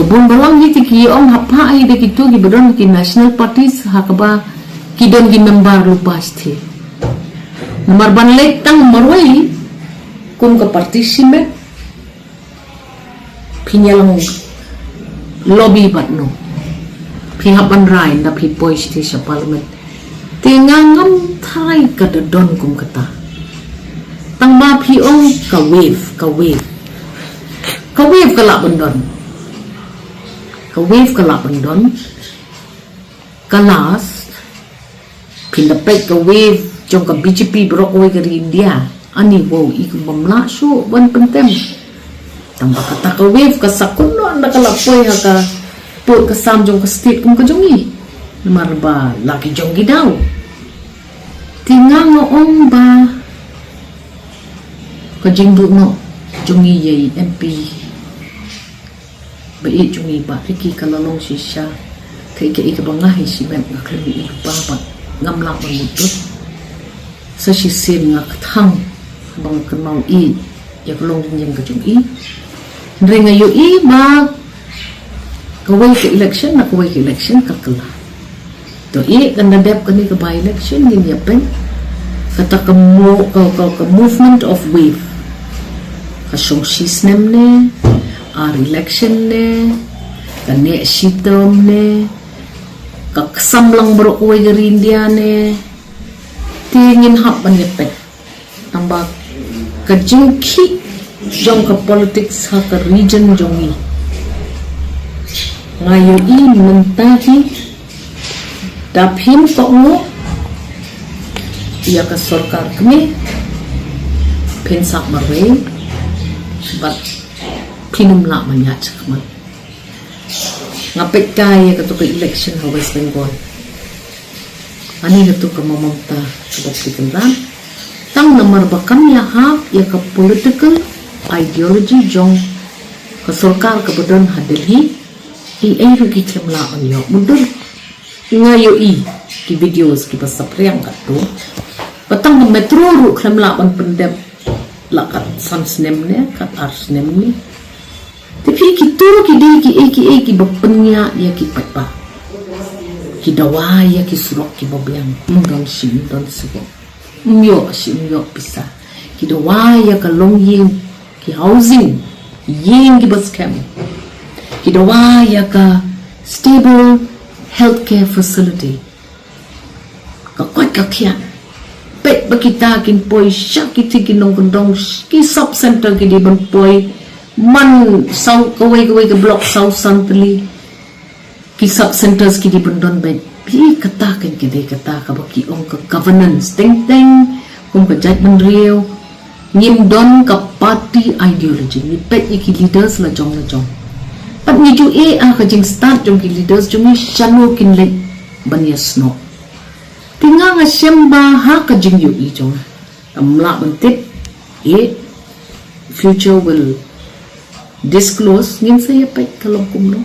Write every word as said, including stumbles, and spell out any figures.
Bun balang hi te ki ong hapha ai da kitu ki ba don ki national parties ha kaba ki don ki member lypa shatei. Namar ban leit tang marwei kum ka party shimet, phi ïa long lobby bad no. Phi hap ban rai ynda phi poi shatei sha parliament. Te nga ngam tharai ka da don kum kata. Tang ba phi ong ka wave, ka wave. Ka wave ka lah ban don. Ka wave ka lah ban don. Ka last, phin da peit ka wave jong ka B J P baroh kawei ka ri India. Ani wow, i kum bym lah shuh ban pyntem. Tang ba kata ka wave ka sa kynnoh ynda ka la poi ha ka pud ka sam jong ka state kum ka jong i. Namar ba la ki jong ki daw. Te nga nga ong ba ka jingduh noh jong i ïa i M P ba ïeit jong i Bah Ricky ka la long shisha. Kaei kaei kaba nga hi shimet nga khlem ïohi lypa bad ngam lah ban mutdur. Sa shisien nga kthang ba nga kynmaw ïa ka long jingïeng ka jong i. Hynrei nga ïohi ba kawei ka election na kawei ka election ka kylla. To i kan da dep kane ka by election ngin ïa peit. Kata ka mo ka, ka, ka movement of wave. Ka shong shi snem ne, ar election ne, ka neh shi term ne, ka ksam lang baroh kawei ka ri India ne. Te ngin hap ban ïa peit. Tang ba ka jingkhih jong ka politics ha ka region jong i. Nga ïohi mynta hi da phim kohnguh ïa ka sorkar kmie phin sah marwei bad phin ym lah ban ïaid shakhmat. Nga peit kai ïa katu ka election ha West Bengal. Ani katu ka Mamata kaba phi kynran. Tang namar ba kam ïa hap ïa ka political ideology jong ka sorkar kaba don ha Delhi. Ei ei ruh ki khlem lah ban ïoh mutdur. Nga ïohi ki videos kiba saphriang katto. Ba tang ka metro ruh khlem lah ban pyndep. Lah kat san snem ne, kat ar snem ne. Te phi kitu ki dei kiei kiei kiba pynïaid ïa ki paidbah. Ki dawa ïa ki surok kiba biang. Ym don shi, ym don surok. Ym ïoh shi, ym ïoh pisa. Ki dawa ïa ka longïing, ki housing, ïing kiba skhem. Ki dawa ïa ka stable healthcare facility. Ka koit ka khiah. Peit ba kita kin poi sha kiti ki nongkyndong, ki sub center ki dei ban poi man saw kawei kawei ka block saw san tylli. Ki sub centers ki dei ban don beit. Phi kata kan ki dei kata kaba ki ong ka governance teng teng kum ka jaitbynriew. Ngim don ka party ideology, ngi peit ïa ki leaders la jong la jong. Pat ngi ju ïeh ha ka jingstad jong ki leaders jong ngi shano kin leit ban ïasnoh. Te nga nga shem ba ha ka jingïohi jong nga. Ym lah ban tip, eh, future will disclose, ngin sa ïa peit ka long kumno.